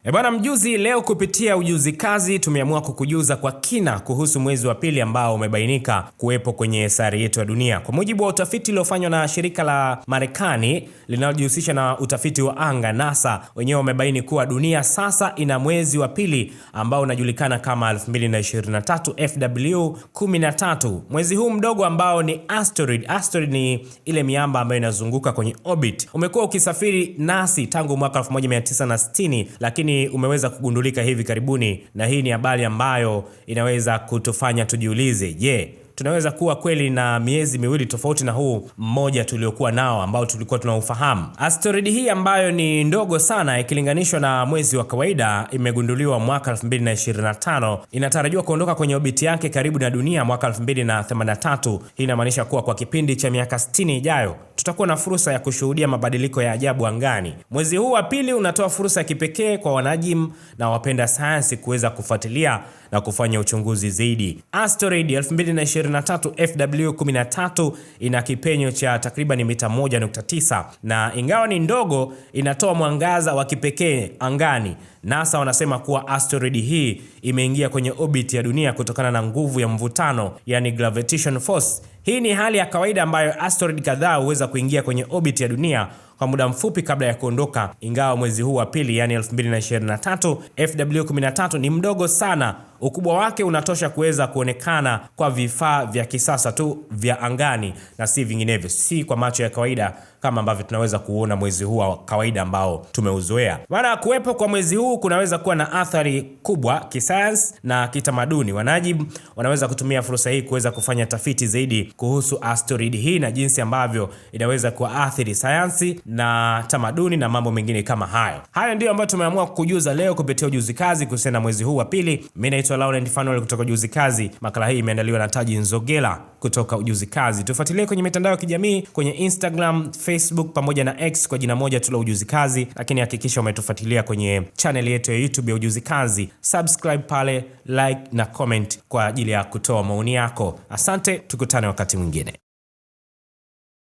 E bwana mjuzi, leo kupitia Ujuzi Kazi tumeamua kukujuza kwa kina kuhusu mwezi wa pili ambao umebainika kuwepo kwenye sayari yetu ya dunia. Kwa mujibu wa utafiti uliofanywa na shirika la Marekani linalojihusisha na utafiti wa anga NASA, wenyewe wamebaini kuwa dunia sasa ina mwezi wa pili ambao unajulikana kama 2023 FW13. Mwezi huu mdogo ambao ni asteroid. Asteroid ni ile miamba ambayo inazunguka kwenye orbit. Umekuwa ukisafiri nasi tangu mwaka 1960 lakini umeweza kugundulika hivi karibuni, na hii ni habari ambayo inaweza kutufanya tujiulize, je, tunaweza kuwa kweli na miezi miwili tofauti na huu mmoja tuliokuwa nao ambao tulikuwa tunaufahamu? Asteroidi hii ambayo ni ndogo sana ikilinganishwa na mwezi wa kawaida imegunduliwa mwaka 2025. Inatarajiwa kuondoka kwenye obiti yake karibu na dunia mwaka 2083. Hii inamaanisha kuwa kwa kipindi cha miaka 60 ijayo tutakuwa na fursa ya kushuhudia mabadiliko ya ajabu angani. Mwezi huu wa pili unatoa fursa ya kipekee kwa wanajimu na wapenda sayansi kuweza kufuatilia na kufanya uchunguzi zaidi. Asteroid 2023 FW13 ina kipenyo cha takriban mita 1.9 na ingawa ni ndogo, inatoa mwangaza wa kipekee angani. NASA wanasema kuwa asteroid hii imeingia kwenye orbit ya dunia kutokana na nguvu ya mvutano, yani gravitation force. Hii ni hali ya kawaida ambayo asteroid kadhaa huweza kuingia kwenye orbit ya dunia kwa muda mfupi kabla ya kuondoka, ingawa mwezi huu wa pili, yani 2023 FW13 ni mdogo sana. Ukubwa wake unatosha kuweza kuonekana kwa vifaa vya kisasa tu vya angani na si vinginevyo, si kwa macho ya kawaida kama ambavyo tunaweza kuona mwezi huu wa kawaida ambao tumeuzoea. Maana kuwepo kwa mwezi huu kunaweza kuwa na athari kubwa kisayansi na kitamaduni. Wanajimu wanaweza kutumia fursa hii kuweza kufanya tafiti zaidi kuhusu asteroid hii na jinsi ambavyo inaweza kuathiri sayansi na tamaduni na mambo mengine kama hayo. Hayo ndiyo ambayo tumeamua kukujuza leo kupitia Ujuzi Kazi kuhusiana na mwezi huu wa pili. Mimi naitwa Laurent Fanuel kutoka Ujuzi Kazi. Makala hii imeandaliwa na Taji Nzogela kutoka Ujuzi Kazi. Tufuatilie kwenye mitandao ya kijamii kwenye Instagram, Facebook pamoja na X kwa jina moja tu la Ujuzi Kazi, lakini hakikisha umetufuatilia kwenye channel yetu ya YouTube ya Ujuzi Kazi. Subscribe pale, like na comment kwa ajili ya kutoa maoni yako. Asante, tukutane wakati mwingine.